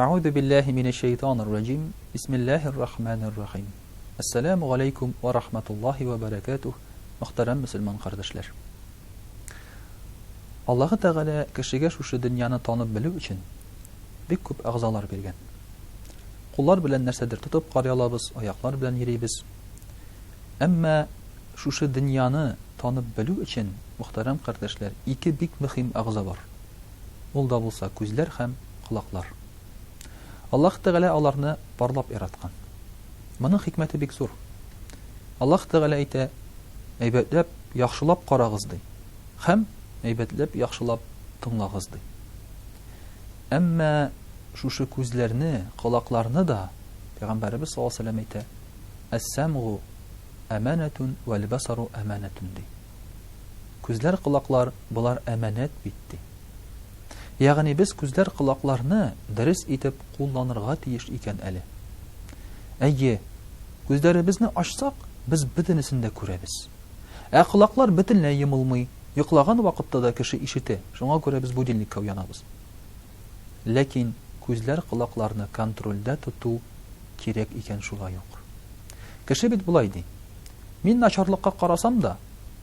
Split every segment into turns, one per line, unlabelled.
Әгъузу биллаһи минәш шәйтанир раҗим. Бисмиллаһир рахманир рахим. Әссәламү галәйкүм вә рахматуллаһи вә бәрәкәтүһ, мөхтәрәм мөселман кардәшләр. Аллаһы Тәгалә кешегә шушы дөньяны танып белү өчен бик күп әгъзалар биргән. Куллар белән нәрсәдер тотып карый алабыз, аяклар белән йөрибез. Әмма шушы дөньяны танып белү өчен, мөхтәрәм кардәшләр, ике бик мөһим әгъза бар. Ул да булса күзләр һәм колаклар. Аллаһ Тәгалә аларны парлап яраткан. Моның хикмәте бик зур. Аллаһ Тәгалә әйтә, әйбәтләп, яхшылап карагыз, ди. Һәм әйбәтләп, яхшылап тыңлагыз, ди. Әмма шушы күзләрне, колакларны да Пәйгамбәребез саллаллаһу алейһи ва сәлләм әйтә, Әс-сәмгу әманәтун вәл-басару әманәтун, ди. Күзләр, колаклар, болар әманәт бит, ди. Ягъни без күзләр, колакларны дөрес итеп кулланырга тиеш икән әле. Әйе, күзләребезне ачсак, без бөтенесен дә күрәбез. Ә колаклар бөтенләй йомылмый, йоклаган вакытта да кеше ишетә, шуңа күрә без будильникка уянабыз. Ләкин күзләр, колакларны контрольдә тоту кирәк икән шулай ук. Кеше бит болай ди, Мин начарлыкка карасам да,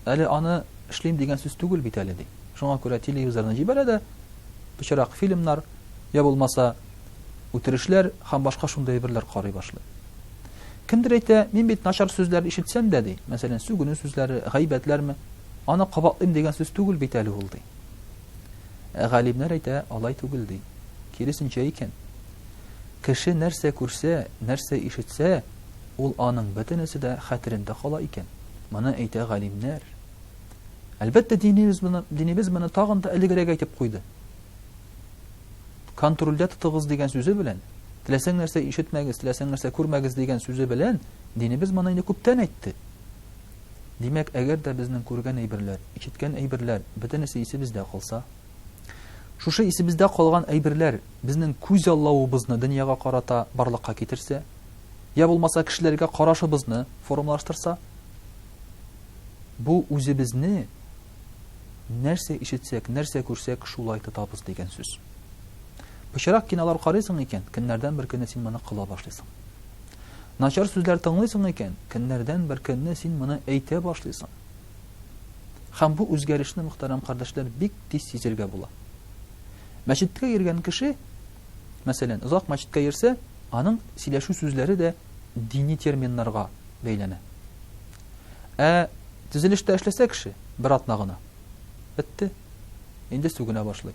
әле аны эшлим дигән сүз түгел бит әле, ди. Шуңа күрә телевизорны җибәрә дә, пычрак фильмнар, я булмаса, үтерешләр һәм башка шундый әйберләр карый башлый. Кемдер әйтә, мин бит начар сүзләр ишетсәм дә, ди, мәсәлән, сүгенү сүзләре, гайбәтләрме, аны кабатлыйм дигән сүз түгел бит әле ул, ди. Ә галимнәр әйтә, алай түгел, ди. Киресенчә икән. Кеше нәрсә күрсә, нәрсә ишетсә, ул аның бөтенесе дә хәтерендә кала икән. Моны әйтә галимнәр. Әлбәттә, динебез моны, динебез моны тагын да элегрәк әйтеп куйды. Контрольдә тотыгыз дигән сүзе белән, теләсәң нәрсә ишетмәгез, теләсәң нәрсә күрмәгез дигән сүзе белән динебез моны инде күптән әйтте. Димәк, әгәр дә безнең күргән әйберләр, ишеткән әйберләр бөтенесе исебездә калса, шушы исебездә калган әйберләр безнең күз аллавыбызны дөньяга карата барлыкка китерсә, я булмаса кешеләргә карашыбызны формалаштырса, Бу үзебезне нәрсә ишетсәк, нәрсә күрсәк, шулай тотабыз дигән сүз. Пычрак кинолар карыйсың икән, көннәрдән бер көнне син моны кыла башлыйсың. Начар сүзләр тыңлыйсың икән, көннәрдән бер көнне син моны әйтә башлыйсың. Һәм бу үзгәрешне, мөхтәрәм кардәшләр, бик тиз сизергә була. Мәчеткә йөргән кеше, мәсәлән, озак мәчеткә йөрсә, аның сөйләшү сүзләре дә дини терминнарга бәйләнә. Ә төзелештә эшләсә кеше, бер атна гына. Бетте. Инде сүгенә башлый.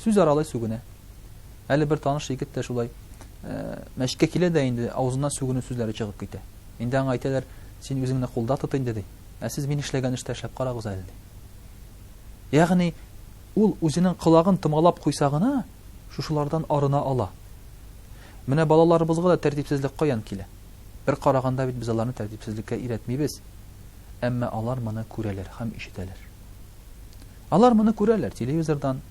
Сүз аралый сүгенә. Әле бер таныш егет тә шулай э, мәчеткә килә дә инде авызыннан сүгенү сүзләре чыгып китә. Инде аңа әйтәләр, син үзеңне кулда тот инде ди. Ә сез мин эшләгән эштә эшләп карагыз әле ди. Ягъни ул үзенең колагын томалап куйса гына, шушылардан арына ала. Менә балаларыбызга да тәртипсезлек каян килә? Бер караганда бит без аларны тәртипсезлеккә өйрәтмибез, әмма алар моны күрәләр һәм ишетәләр. Алар моны күрәләр телевизордан,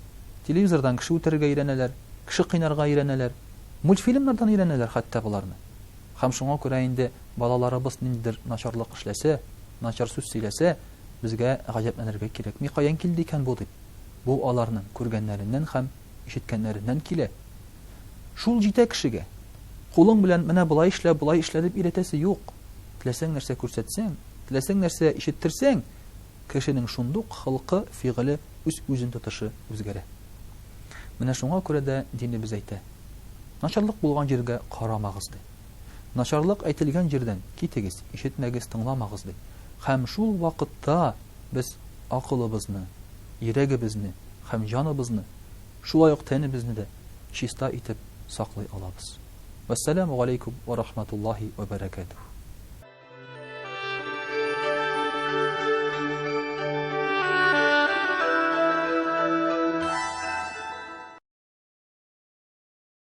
телевизордан кеше үтерергә өйрәнәләр, кеше кыйнарга өйрәнәләр, мультфильмнардан өйрәнәләр хәтта боларны. Һәм шуңа күрә инде балаларыбыз ниндидер начарлык эшләсә, начар сүз сөйләсә, безгә гаҗәпләнергә кирәкми, каян килде икән бу дип. Бу аларның күргәннәреннән һәм ишеткәннәреннән килә. Шул җитә кешегә. Кулың белән менә болай эшлә, болай эшлә дип өйрәтәсе юк. Теләсәң нәрсә күрсәтсәң, теләсәң нәрсә ишеттерсәң, кешенең шундук холкы, фигыле, үз-үзен тотышы үзгәрә. Менә шуңа күрә дә динебез әйтә, Начарлык булган җиргә карамагыз, ди. Начарлык әйтелгән җирдән китегез, ишетмәгез, тыңламагыз, ди. Һәм шул вакытта без акылыбызны, йөрәгебезне һәм җаныбызны Шулай ук тәнебезне дә чиста итеп саклый алабыз. Вәссәламү галәйкүм вә рахматуллаһи вә бәрәкәтүһ.